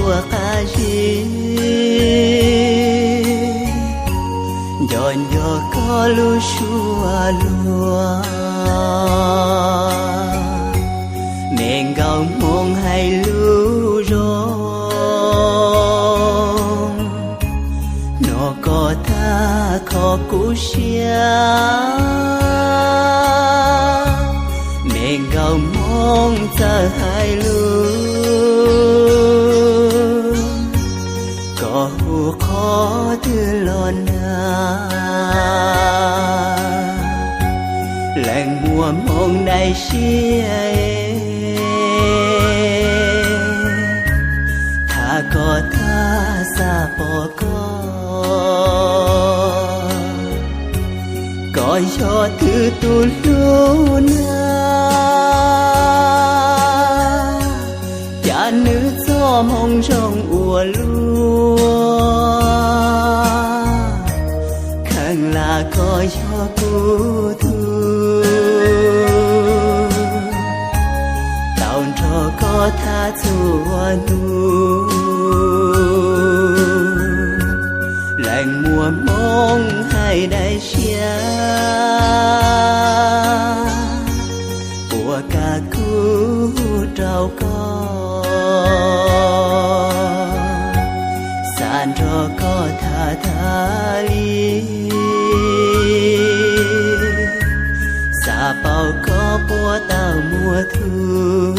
ua qab zib, nco nco koj lub suab luag, me nkauj Hmoob hais lus zoo, hnov koj tag qhov kuv siab, me nkauj Hmoob txawj hais lus, koj hu qhov twg los nag, leej muaj hmoo dai siab, tham koj tag xav pom koj, koj yog twg tus hlub nag, cas nws txoj hmoo zoo ua luaj, kheev lam koj yog kuv tug, tau nrog koj tham txhua hnub, leej muaj hmoo hais dai siab, puas kam kuv rau koj, xav nrog koj tham tas li, xav paub koj puas tau muaj tug.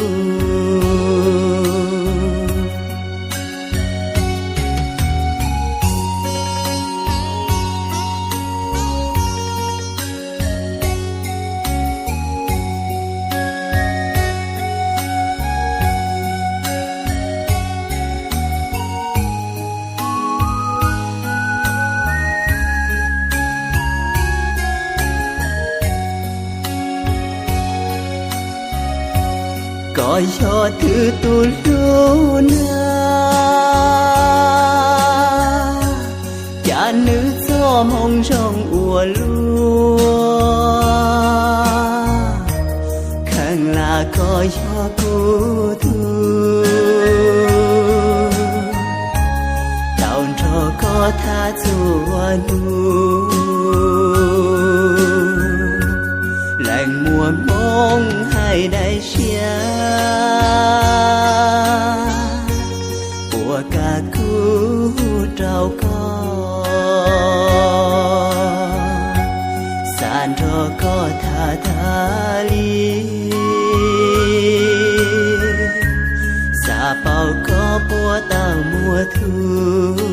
Koj yog twg tus hlub nag, cas nws txoj hmoo zoo ua luaj, kheev lam koj yog kuv tug, tau nrog koj tham txhua hnub, leej muaj hmoo hais dai siab, puas kam kuv rau koj, xav nrog koj tham tas li, xav paub koj puas tau muaj tug.